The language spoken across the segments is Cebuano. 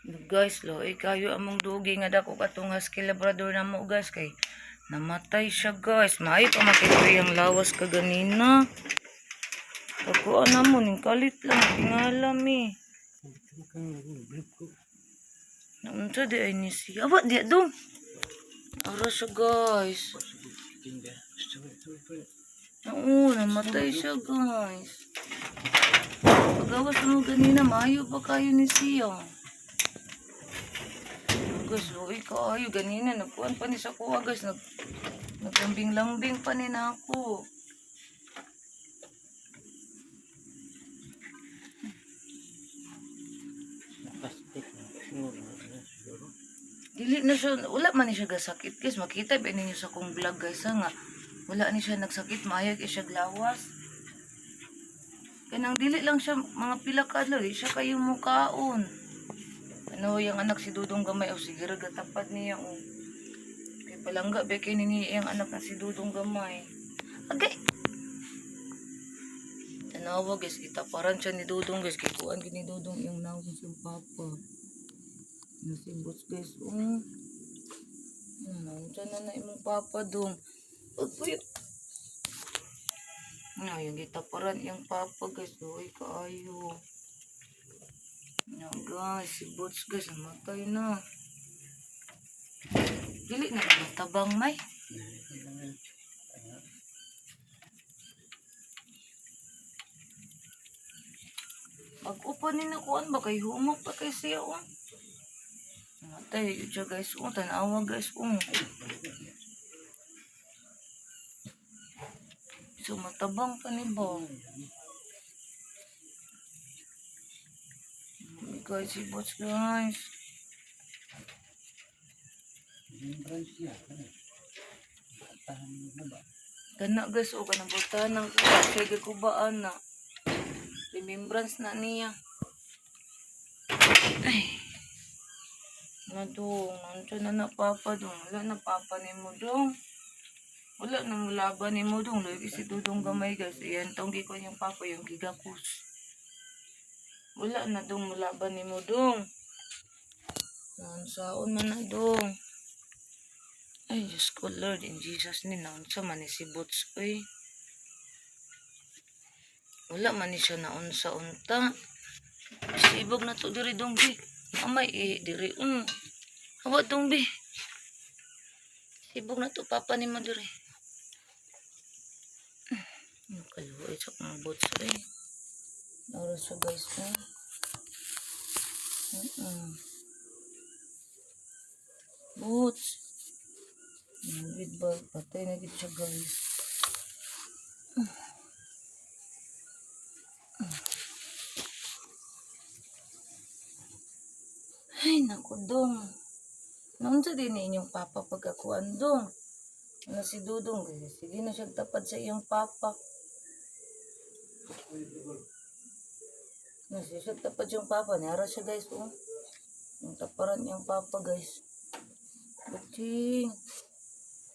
Guys, lo, kayo among dugi nga dako katong husky labrador na mo, guys, kay namatay siya, guys. Maayo pa makita yung lawas kaganina. Pagkuan na mo, ning kalit lang, tingala mi. Naunsa di ay ni siya. Aba, di dong. Ara siya, guys. Oo, namatay siya, guys. Pagawas mo ganina, maayo pa kayo ni siya. Guys, uy, kaayo ganina. Nagkuhan pa ni sa kuha, guys. Naglambing-lambing pa ni na ako. Plastic na. Siguro na siguro. Dili na siya, wala man ni siya gasakit, guys. Makita ba ninyo sa kong vlog, guys, ha, nga. Wala ni siya nagsakit, maayo kay siya glawas. Kanang dili lang siya, mga pila ka adlaw, di siya kayo mukaon. Ano yung anak si Dudong Gamay, o sige, tapad niya, o. Kay palangga, ba kay ni yung anak na si Dudong Gamay. Agay! Tanawa, guys, itaparan siya ni Dudong, guys. Kay kuan gid ni Dudong yung nawong siyang papa. Nasibot, guys, oh. Ano, dyan na na imong papa dong. Pagpuyo. Ano, yung gitaparan yung papa, guys. Uy, kaayo. No, guys, si Boots, guys, namatay na. Dili na matabang may. Pag-upa ni nakuan ba kay humok pa kay siya oh. Namatay yun siya, guys. Oh, tanawa, guys. Oh. So matabang pa ni ba? Guys, si Boots, guys. Yung branch niya. Ano? Tahan na ba? Kana, guys, o kanang buta ng kuha. Kaya kubaan na. Remembrance na niya. Ay. Na dong, nandiyan na na papa dong. Wala na papa ni mo dong. Wala na mo laban ni mo dong. Lagi si Dudong gamay, guys. Iyan tong gikon yung papa yung gigakus. Wala na dong mulaban ni mo dong. Naunsaon man na dong. Ay, Diyos ko, Lord, in Jesus ni naunsa man ni si Boots, oy. Wala man ni siya naunsa unta. Sibog na to diri dong bi. Amay eh diri. Hawa dong bi. Sibog na to papa ni mo diri. Ano kaluoy sa akong boots eh. Oras siya, guys, eh. Boots. Nagid ba? Patay na gid siya, guys. Ay, naku, dong. Naunsa din ni inyong papa pagkakuan, dong. Ano si Dudong? Guys? Sige na siya tapad sa iyong papa. Ano siya tapad siyang papa. Nara siya, guys, oh. Yung taparan niyang papa, guys. Buting.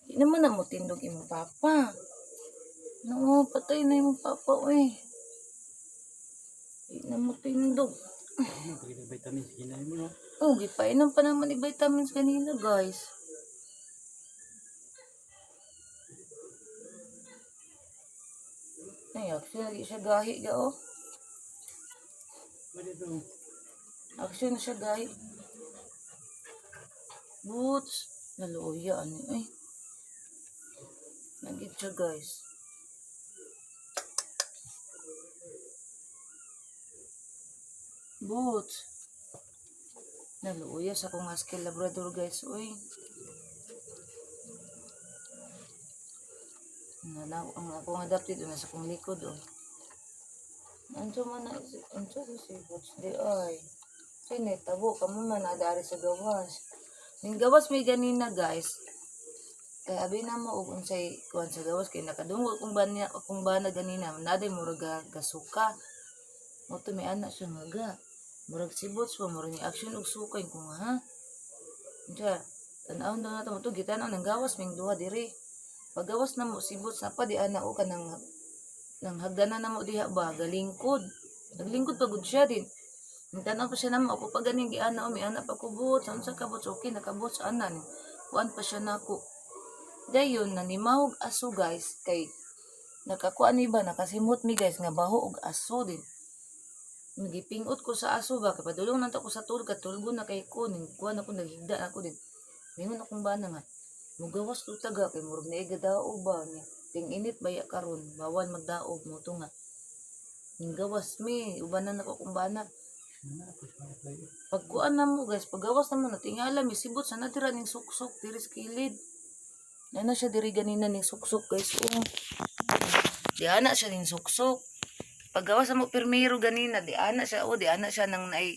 Di naman na mo tindog imong papa. No, patay na imong papa, uy. Di na mo tindog. Ano? Pag vitamins kinain mo no? Oh, gipainom pa naman ni vitamins kanina, guys. Ay, actually, lagi siya gahi ga, oh. Pwede ito. Action na siya, gahi. Boots. Naluya, ano, eh. Nagit siya, guys. Boots. Naluya sa akong husky labrador, guys. Uy. Nana, ang akong adopted, nasa akong likod, oh. Anso man na, anso sa si Boots di ay. Sine, tabo, kamo man nadari sa gawas. Ning gawas may ganina, guys. Kay abi na mo og unsay kuan sa gawas kay nakadungog kung bana akong bana ganina, naday murag gasuka. Mo to may anak siya nga ga. Murag si Boots pa murag ni action og suka ko nga ha. Unsa tan-awon daw nato mo to gitan-aw nang gawas ming duha diri. Pagawas na mo si Boots na pa di ana o kanang nang hagdanan na mo diha ba galingkod. Naglingkod pa gud siya din. Tanaw pa siya namo ako pa ganing giana o miana pa ko Boots, unsa ka Boots, okay na ka Boots ana ni. Kuan pa siya nako. Dayon nanimahog aso guys kay nakakuan ni ba nakasimot mi guys nga baho og aso din. Gipingot ko sa aso ba kay padulong nanto ko sa tulog katulgo na kay ko ning kuan ako naghigda ako din. Mingon akong bana nga mugawas to taga kay murag naay gadao ba niya. Ting init baya karon bawal magdaog mo to nga. Ning gawas mi ubanan ako akong bana. Ano na, pwede mga tayo. Pagkuan na mo guys, paggawas na mo natingala mi sibot sa natira ning suksok diri sa kilid. Nana siya diri ganina ning suksok guys. Oh. Di ana siya ning suksok. Paggawas na mo pirmiro ganina, di ana siya oh, di ana siya nang naay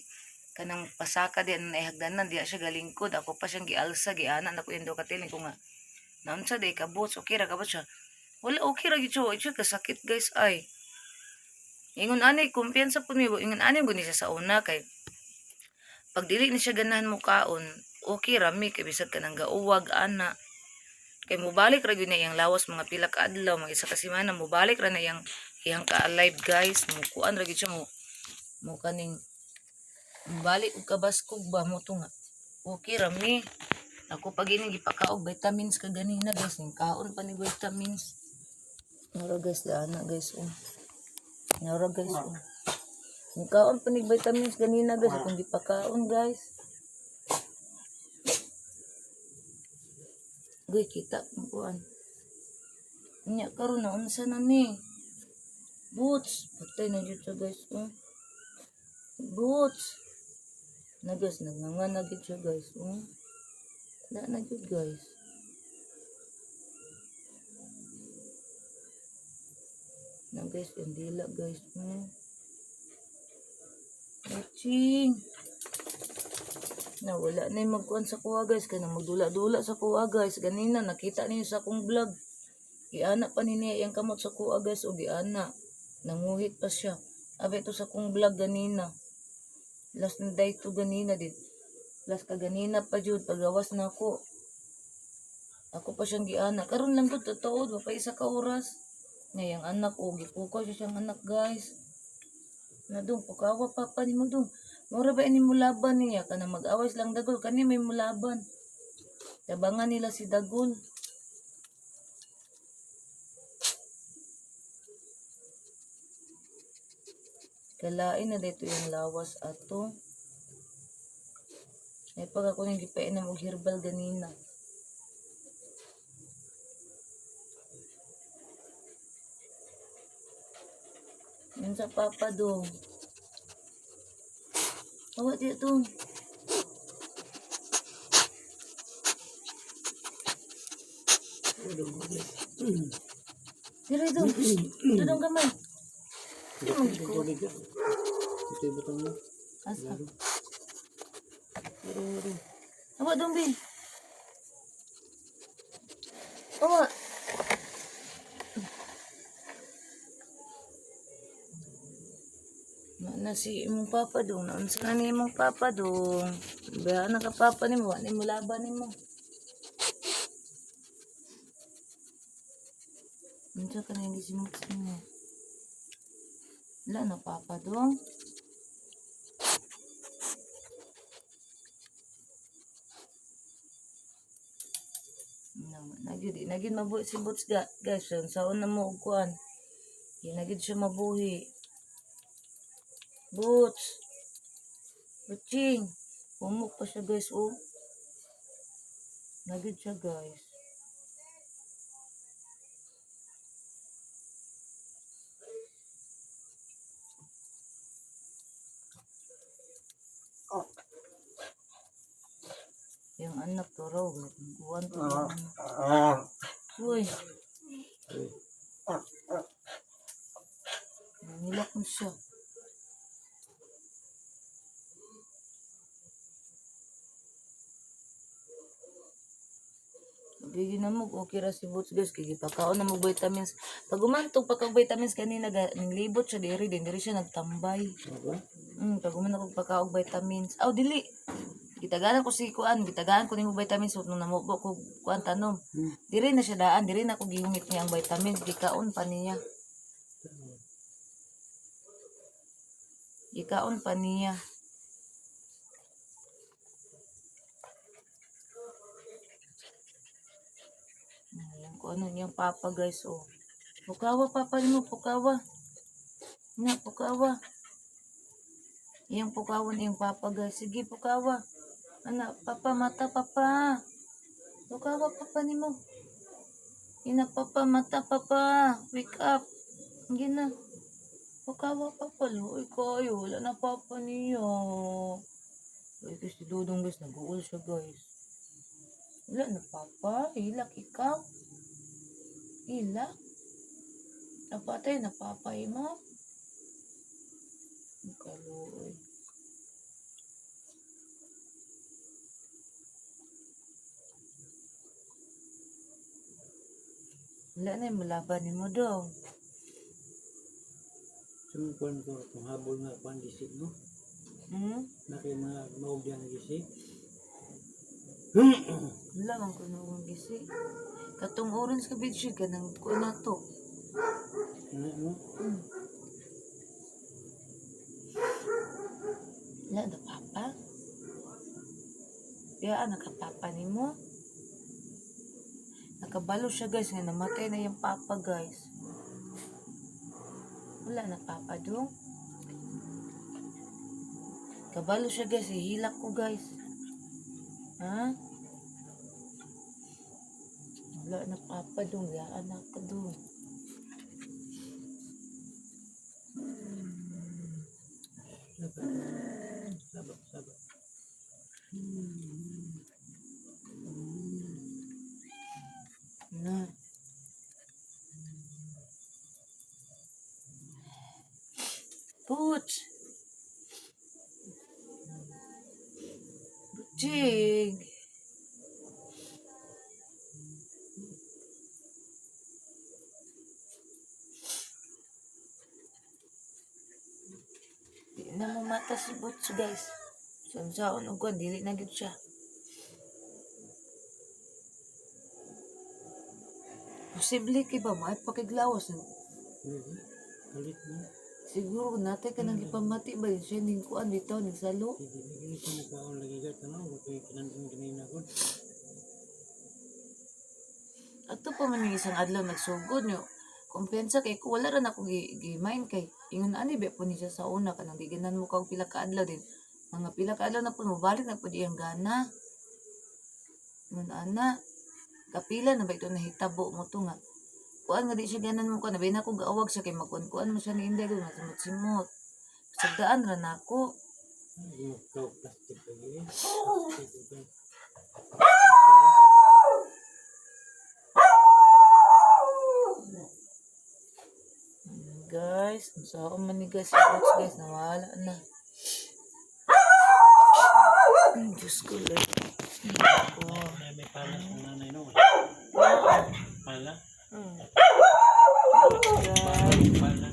kanang pasaka di ana naay hagdanan, di siya galingkod. Ako pa siyang gialsa, giana na ko yung duha ka tiling ko nga. Naunsa di ka Boots, okay ra ka ba siya? Wala okay ra gyud siya, wa siya kasakit guys ay. Ingon ani kumpiyansa pud mi, ingon ani gud ni siya sa una kay pag dili ni siya ganahan mo kaon, okay ra mi kay bisag kanang gauwag ana. Kay mobalik ra gyud na iyang lawas mga pila ka adlaw, mga isa ka semana mobalik ra na iyang iyang ka-alive guys. Mukuan ra gyud siya mo mo kaning mobalik og kabaskog ba mo to nga. Okay ra mi. Ako pag ini gipakaog vitamins ka ganina guys, ning kaon pa ni vitamins. Nara guys, ana guys oh. Nara guys oh. Ning kaon pa ni vitamins ganina guys, akong gipakaon guys. Goy, kita kung kuan. Nya karon na unsa na ni? Boots, patay na jud siya guys oh. Boots. Na guys, nagnganga na gid siya guys oh. Na na jud guys. Na guys, yung dila guys. Watching. Na wala na yung magkuan sa kuha guys. Kanang magdula-dula sa kuha guys. Ganina nakita niyo sa akong vlog. Giana pa ni niya iyang kamot sa kuha guys o giana. Nanguhit pa siya. Abi to sa akong vlog ganina. Last na day to ganina din. Last ka ganina pa jud pagawas na ako. Ako pa siyang giana. Karon lang gud totoo, wa pa isa ka oras. Nga iyang anak o gipukaw siya siyang anak guys. Na dong pukawa papa nimo dong. Mura ba ini mulaban niya kana mag-away silang dagol kani may mulaban. Tabangan nila si Dagol. Kalain na dito yung lawas ato. Ay pag ako nang gipainom og herbal ganina. Yun sa papa dong. Awa di dong. Dili dong. Ito dong gamay. Di man Ito ko. tubig ka. Ito yung butang mo. Asa? Pero, pero, Awa dong bin. Awa. Na si imong papa dong. Naunsa na ni imong papa dong. Bayaan na ka papa nimo. Wa ni mo laban nimo. Unsa ka na hindi simot mo? Wala na papa dong. No, nagyud nagyud mabuhi si Boots ga, guys. Saon na mo og kuan. Di nagyud siya mabuhi. Boots. Butching. Humok pa siya guys oh. Nagyud siya guys. Yung anak to raw, kuwan to yung anak. Uy. Nangilak mo siya. Bigyan na mo, okay ra si Boots guys, kay gipakaon na mo vitamins. Pag umantog pagka vitamins kanina, ninglibot siya diri, din diri siya nagtambay. Ano ba? Pag uman ako pagkaog vitamins. Aw, dili. Gitagaan ko si kuan, gitagaan ko nimo vitamins nung namubo ko kuan tanom. Diri na siya daan, diri na ko gihungit niya ang vitamins, gikaon pa niya. Gikaon pa niya. Kung ano niyang papa guys, oh. Pukawa, papa mo, pukawa. Na, pukawa. Iyang pukawan iyang papa guys. Sige, pukawa. Ana, papa, mata, papa. Pukawa, papa nimo. Ina, papa, mata, papa. Wake up. Sige na. Pukawa, papa. Luoy kayo. Wala na papa niya. Uy, kasi si Dudong guys, nag-uul siya guys. Wala na papa. Hilak ikaw. Hilak. Napatay na papay mo. Ang kaluoy. Wala na yung malaban ni mo dong. Sumukuan ko itong habol nga kuan gisig no. Hmm? Na kay mga maog diyan nga gisig. Wala man ko nung gisi. Katong orange ka bitch ka nang kuan na to. Ano no? Wala na papa. Kaya nakapapa ni mo. Nakabalo siya guys nga namatay na yung papa guys. Wala na papa dong. Kabalo siya guys, ihilak ko guys. Ha? Wala na papa dong, yaan na ka dong. Saba. Saba, saba. Na. Putz! Butchig! Di na mo mata si Butch guys. Sansaon og kuan dili na gid siya. Posible kay ba may pakiglawas. Pwede. Kalit mo. Siguro natay ka nang ipamati ba yun siya ning kuan bitaw ning salo. Hindi gini siya nagkaon lagi ka tanaw ko kay kinanong kanina ko. Ato pa man yung isang adlaw nagsugod nyo. Kumpiyansa kay ko wala ra na ako gi, gi-mind kay ingon ani ba po ni siya sa una kanang giganan mo kag pila ka adlaw din. Mga pila ka adlaw na po mobalik na pud iyang gana. Ingon ana kapila na ba ito nahitabo mo to nga. Kuan nga di siya ganan mo ko na na ko gaawag siya kay magkuan-kuan mo siya ni Inday ko nga simot-simot. Sagdaan ra nako. Ay, ikaw plastic lagi eh. Plastic ikaw. Guys, ang man ni guys, si Boots guys, nawala na. Ay, Diyos ko, Lord. Ako. May may pala sa nanay no. Pala. Guys, Pala.